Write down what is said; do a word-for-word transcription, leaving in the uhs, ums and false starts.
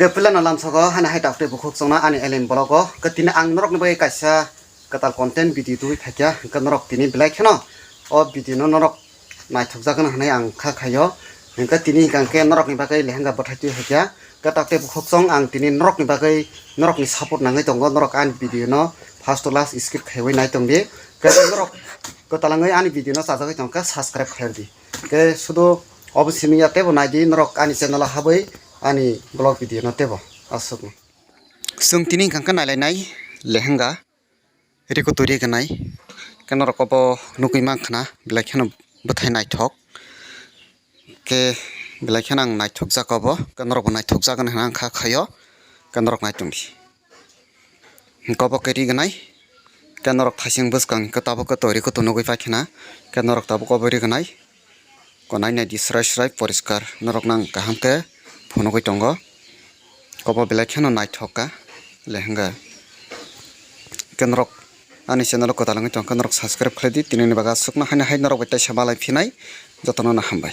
Puila no lamsogo hani hai tok tei bukhuk chongno ani alien vlog o. Ke tini ang norok ni bagwi kaisa kwtal content video tubui phaikha. Hwnkhe norok tini belai kheno o video no norok naithok jagwno hwnwi ang kha khaio. Hwnkhe tini hwnkhe norok ni bagwi lehenga bwthai twi phaikha. Ke tok tei bukhuk chong ang tini norok ni bagwi norok ni support nangwi tongo. Norok ani video no first to last skip khaiwi nai tongdi. Ke norok kwtal wngwi ani video no chajagwi tongkha, subscribe khairdi. Ke sudu obo simi ya tebo naidi norok ani channel o habwi ani vlog video no tebo aswkno. Chwng tini hwnkha khe nailainai lehenga rikuturi gwnai. Ke norok obo nugwi mankha na belai kheno bwthai naithok. Ke belai kheno ang naithok jak obo. Ke norok bo naithok jak hwnwi ang kha khaio. Ke norok nai tongdi. Hwnkhe obo ke ri gwnai. Ke norok thaising bwskang hwnkhe tabuk ke tori kutu nugwi paikha na. Ke norok tabuk obo ri gwnai. Konai naidi srai srai poriskar. Norok nang kaham khe phunugwi tongo. Obo belai kheno naithok kha lehenga. Ke norok ani channel o kwtal wngwi tongkha, norok subscribe khlaidi. Tini ni bagwi aswkno haino hai norok bai teisa malai phinai. Jotono no hambai.